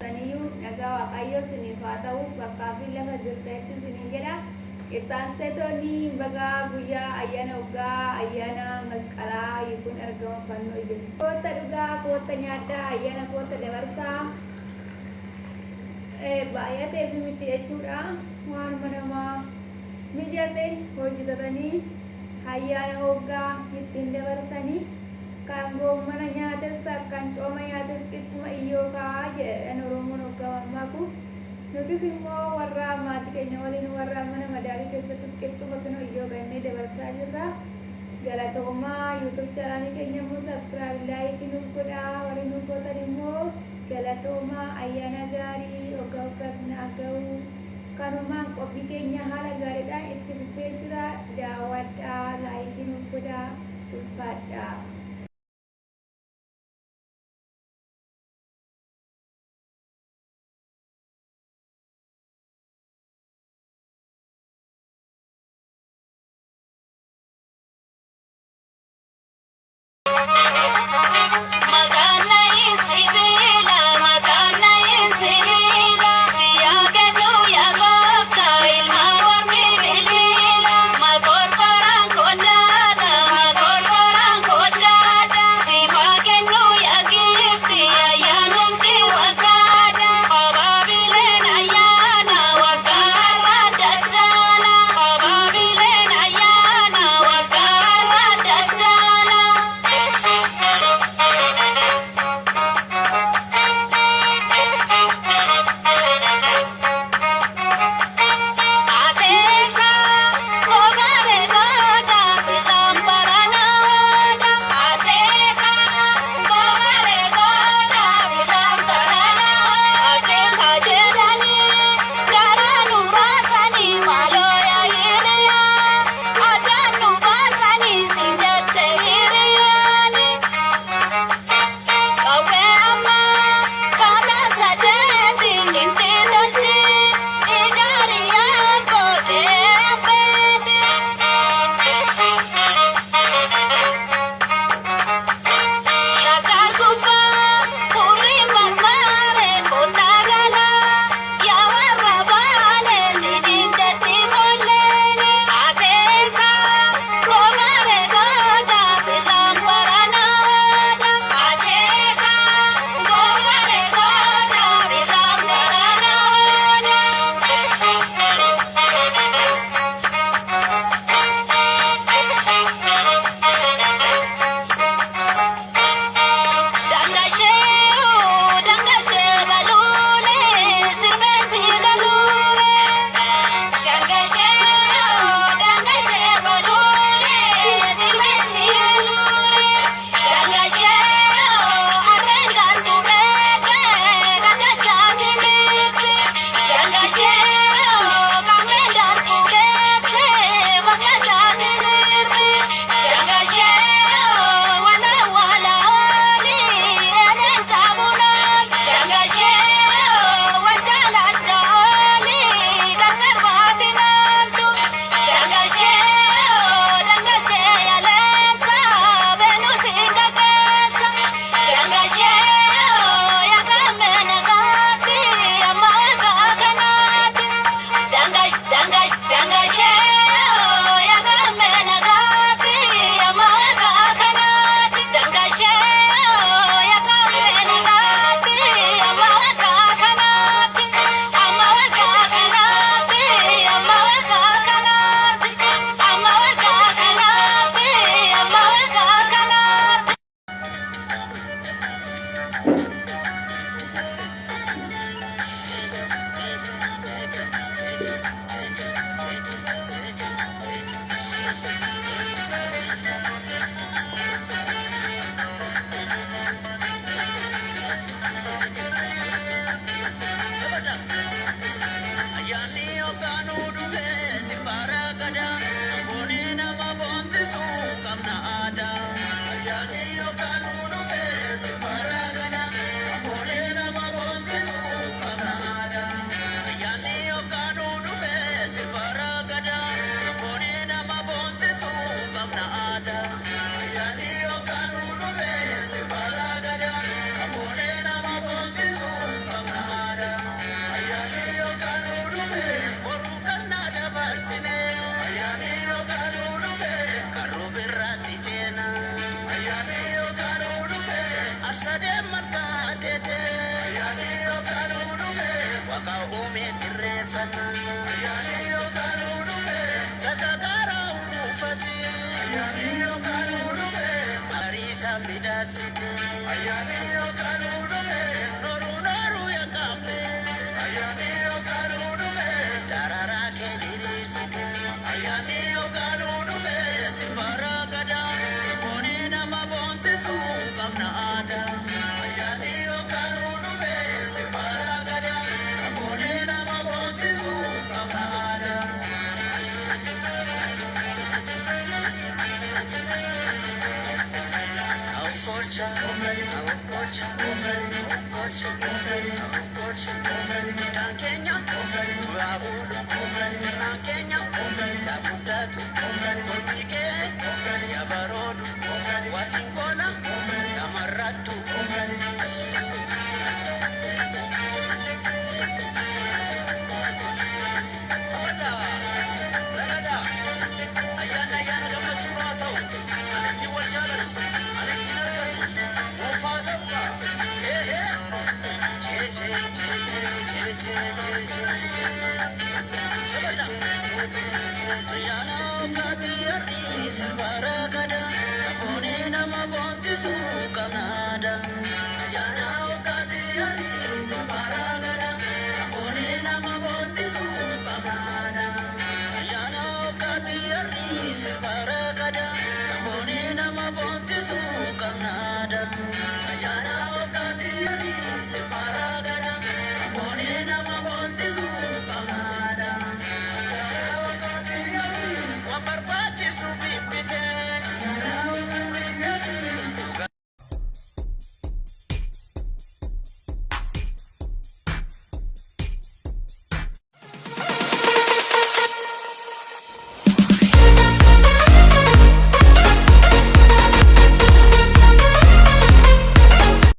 jiraattaniyyuu nagaa Waaqayyoo isiniif haa ta'u bakkaa fi lafa jirtanitti isiniin jedha. Ittaanseetoonni baga guyyaa ayyaana waggaa ayyaana masqalaa yookiin argama fannoo Iyyasuus. Kootta dhugaa, kootta nyaadhaa, ayyaana kootta dabarsaa. Baay'ateef miti jechuudha. Waanuma namaa mijate hojjetatanii ayyaana waggaa ittiin dabarsanii kan goommana nyaates kan cooma nyaates qixxuma iyyookaa jedhan Oromoon waggaa mammaaku. Nutis immoo warra maatii keenya waliin warra mana madaamii keessattis qixxuma kinoo iyyoo gannee dabarsaa jirra. Galatoomaa YouTube chaanaalii keenya immoo subscribe like nuuf godhaa warri nuuf gootan immoo galatoomaa ayyaana gaarii waggaa waggaa isin haa ga'u. Kanumaan qophii keenya haala gaariidhaan itti fufee jira daawwadhaa like nuuf godhaa ulfaadhaa. Maqaan sibiila, maqaan sibiila, siyaa kennuu yaa gooftaa ilma warmi bilbiila. Makorkoraan kojaadha, makorkoraan kojaadha. Dabarsite. Ayyaanni yookaan dhume nooruu nooruu yakkaamne. Ayyaanni yookaan dhume daraaraa kee diriirsite. Ayyaanni yookaan dhume simbara gadaa boonee nama boonsisu qabna aadaa. Ayyaanni yookaan dhume simbara gadaa boonee nama boonsisu qabna aadaa. Awukolcha, awukolcha, awukolcha, awukolcha, Naan keenya duraa bulu, naan keenya yaa guddatu, mormi kee yaa baroodu, watiin gola yaa marrattu. Ragada, ragada, ayyaanni ayyaana gammachuu haa ta'u, ani wal jaalatu, ani ittiin argatu, nuufaa ta'u gaa. Hee hee. Jee jee jee jee jee jee jee jee jee. Ayyaana hoggaati har'i sirbara gada, kaboonee nama boonsisu qabna aadaa.